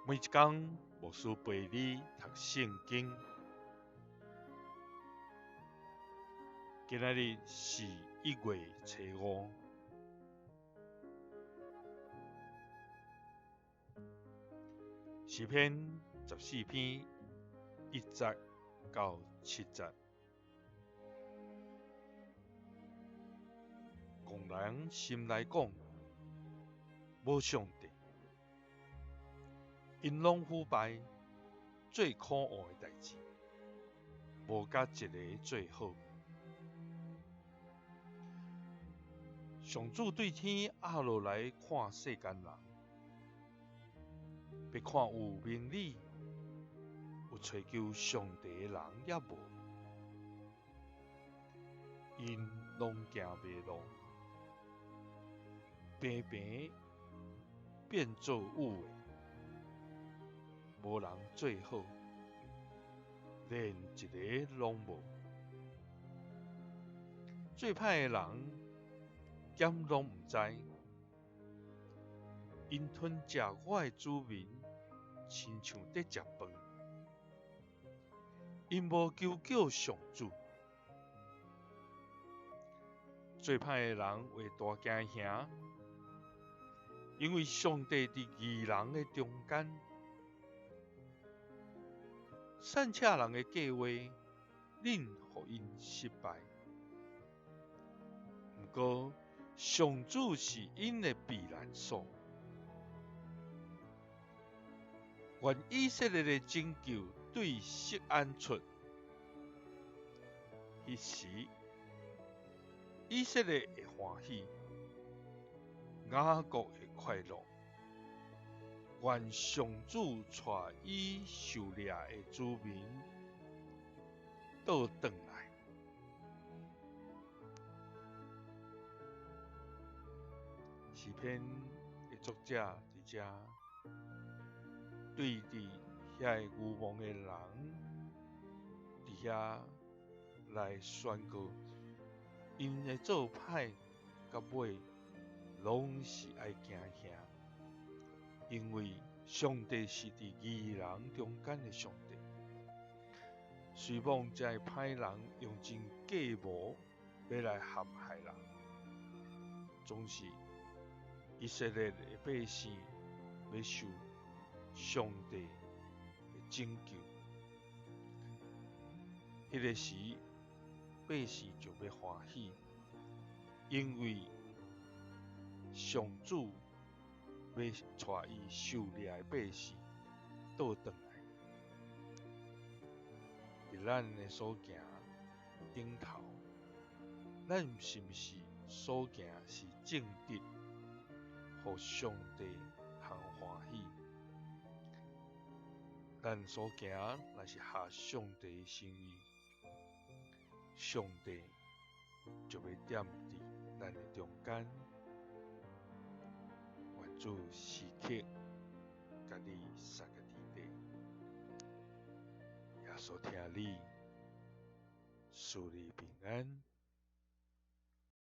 每一工，牧师陪你读圣经。今仔日是1月初5，诗篇14篇1节到7节。戇人心内讲，无上帝。𪜶拢腐败，做可恶的代志，无甲一个做好。上主对天压落来看世间人，欲看有明理、有揣求上帝的人抑无？𪜶拢行迷路，平平变做有的。无人做好，连一个拢无。做歹的人，敢拢毋知？𪜶吞食我的子民，亲像伫食饭。𪜶无求叫上主。做歹的人会大惊吓，因为上帝伫义人的中间。散赤人的计划，恁予𪜶失败。毋过，上主是𪜶的避难所。愿以色列的拯救对锡安出。彼时，以色列会欢喜，雅各会快乐。愿上主带伊受掠的子民倒转来。诗篇的作者伫遮对伫遐个愚妄的人伫遐来宣告，𪜶会做歹，到尾拢是爱惊吓。因为上帝是伫义人中间的上帝，虽罔这个歹人用尽计谋欲来陷害人，总是以色列的百姓欲受上帝的拯救。彼个时，百姓就欲欢喜，因为上主欲带伊受掠的百姓倒转来。伫咱的所行顶头，咱是毋是所行是正直，予上帝通欢喜？咱所行若是合上帝的心意，上帝就欲踮伫咱的中间。愿主时刻佮你相佮伫咧，耶稣疼你，赐你平安。